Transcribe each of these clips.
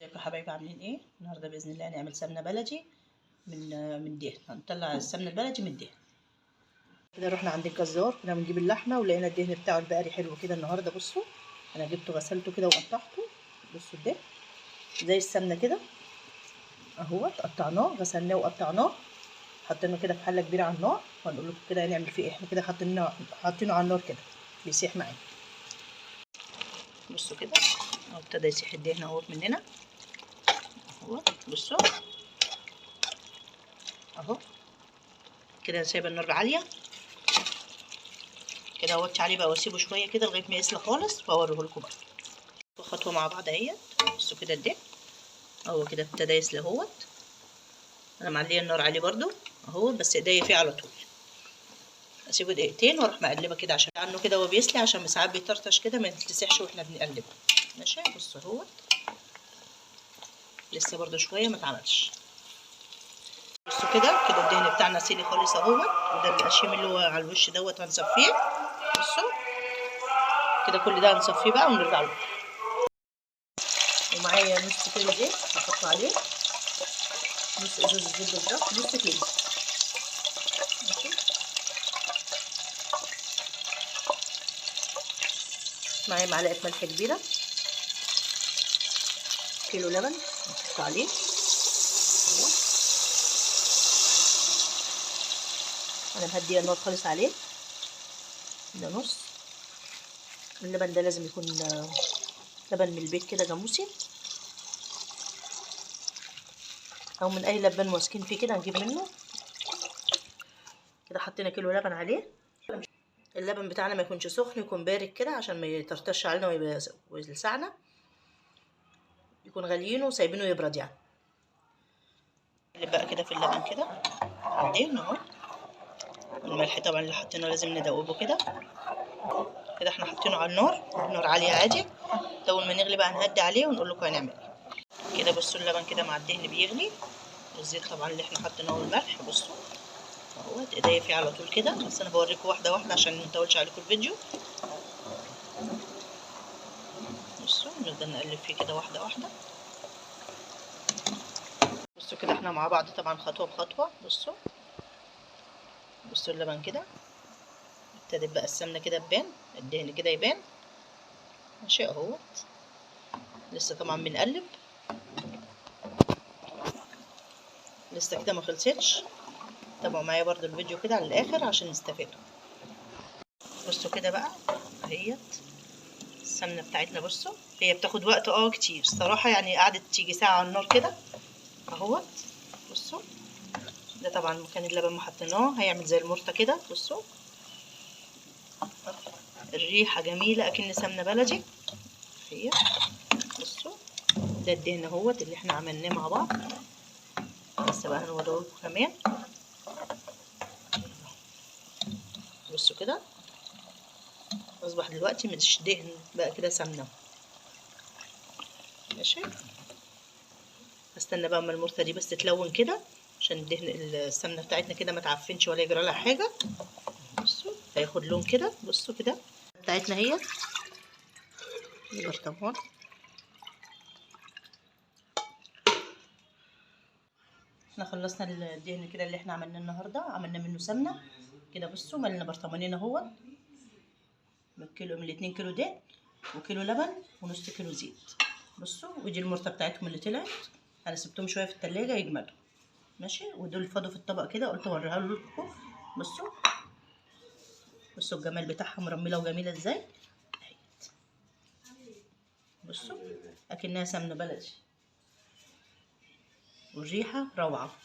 ازيكم يا حبايبي، عاملين ايه النهارده؟ باذن الله هنعمل سمنه بلدي من دهن. هنطلع السمنة البلدي من الدهن كده. رحنا عند الجزار كنا بنجيب اللحمة ولقينا الدهن بتاعه البقري حلو كده النهارده. بصوا انا جبته غسلته كده وقطعته. بصوا الدهن زي السمنة كده اهوت، قطعناه غسلناه وقطعناه، حطيناه كده في حله كبيرة على النار. وهنقول لكم كده هنعمل فيه ايه. احنا كده حاطينه على النار كده بيسيح معانا. بصوا كده اهو ابتدى يسيح الدهن اهوت مننا اهو. بصوا اهو كده سايبه النار عالية كده، اوطي عليه بقى واسيبه شوية كده لغاية ما يسلى خالص واوريه لكم برده خطوة مع بعض اهيت. بصوا كده الدهن اهو كده ابتدى يسلى اهوت. انا معليه النار عليه برده اهو، بس ايديا فيه على طول. اسيبه دقيقتين واروح مقلبه كده عشان عنه كده وهو بيسلي، عشان ساعات بيطرطش كده ما يتلسحش واحنا بنقلبه. ماشي بصوا اهوت لسه برده شوية ما اتعملش. بصوا كده كده الدهن بتاعنا سيلي خالص اهوت، وده القشيم اللي هو على الوش دوت هنصفيه. بصوا كده كل ده هنصفيه بقى ونرجع له. ومعايا نص كيلو زيت هحطه عليه، نص ازازة زيت بالظبط، نص كيلو. ماشي معايا معلقه ملح كبيرة، كيلو لبن نحطه عليه. انا مهديه النار خالص عليه. ده نص اللبن، ده لازم يكون لبن من البيت كده جاموسي او من اي لبن واثقين فيه كده هنجيب منه. كده حطينا كيلو لبن عليه. اللبن بتاعنا ما يكونش سخن، يكون بارد كده عشان ما يطرطش علينا ويلسعنا، يكون غاليينه وسايبينه يبرد يعني. بقى كده في اللبن كده عندنا اهو. الملح طبعا اللي حطيناه لازم ندوبه كده كده. احنا حاطينه على النار، النار عالية عادي. اول ما نغلي بقى نهدي عليه ونقول لكم هنعمل ايه. كده بصوا اللبن كده مع الدهن بيغلي، والزيت طبعا اللي احنا حطيناه والملح. بصوا اهوت ايديا فيه على طول كده، بس انا بوريكم واحدة واحدة عشان ما نطولش عليكم الفيديو. بصوا نفضل نقلب فيه كده واحدة واحدة. بصوا كده احنا مع بعض طبعا خطوة بخطوة. بصوا بصوا اللبن كده ابتدت بقى السمنة كده تبان، الدهن كده يبان. ماشي اهوت لسه طبعا بنقلب، لسه كده ما خلصتش. تابعوا معايا برضو الفيديو كده على الاخر عشان نستفيدوا. بصوا كده بقى اهيت السمنة بتاعتنا. بصوا هي بتاخد وقت كتير الصراحة، يعني قعدت تيجي ساعة على النار كده اهوت. بصوا ده طبعا مكان اللبن ما حطيناه هيعمل زي المرطه كده. بصوا الريحة جميلة اكن سمنه بلدي هي. بصوا ده الدهن اهوت اللي احنا عملناه مع بعض، لسه بقى هنوريه لكم كمان. بصوا كده اصبح دلوقتي مش دهن بقى كده سمنه. ماشي استنى بقى اما المرطه دي بس تتلون كده عشان الدهن السمنة بتاعتنا كده ما تعفنش ولا يجرى لها حاجة. بصوا هياخد لون كده. بصوا كده بتاعتنا هي البرطمان. احنا خلصنا الدهن كده اللي احنا عملناه النهارده، عملنا منه سمنه كده. بصوا ملنا برطمانين اهوت من كيلو، من 2 كيلو دهن وكيلو لبن ونص كيلو زيت. بصوا ودي المرطه بتاعتهم اللي طلعت، انا سبتهم شوية في التلاجة يجمدوا. ماشي ودول فضوا في الطبق كده قلت اوريها لكم. بصوا بصوا الجمال بتاعها مرمله وجميلة ازاي. بصوا اكنها سمنه بلدي والريحه روعه.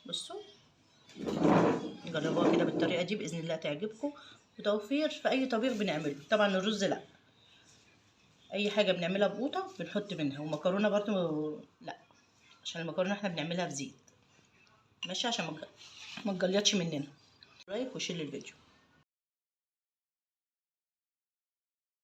بصوا جربوها كده بالطريقة دي باذن الله تعجبكم، وتوفير في اي طبيخ بنعمله. طبعا الرز لا، اي حاجة بنعملها بقوطه بنحط منها، ومكرونه برضو لا، عشان المكرونه احنا بنعملها في زيت. ماشي عشان ما تجلطش مننا. like و share الفيديو.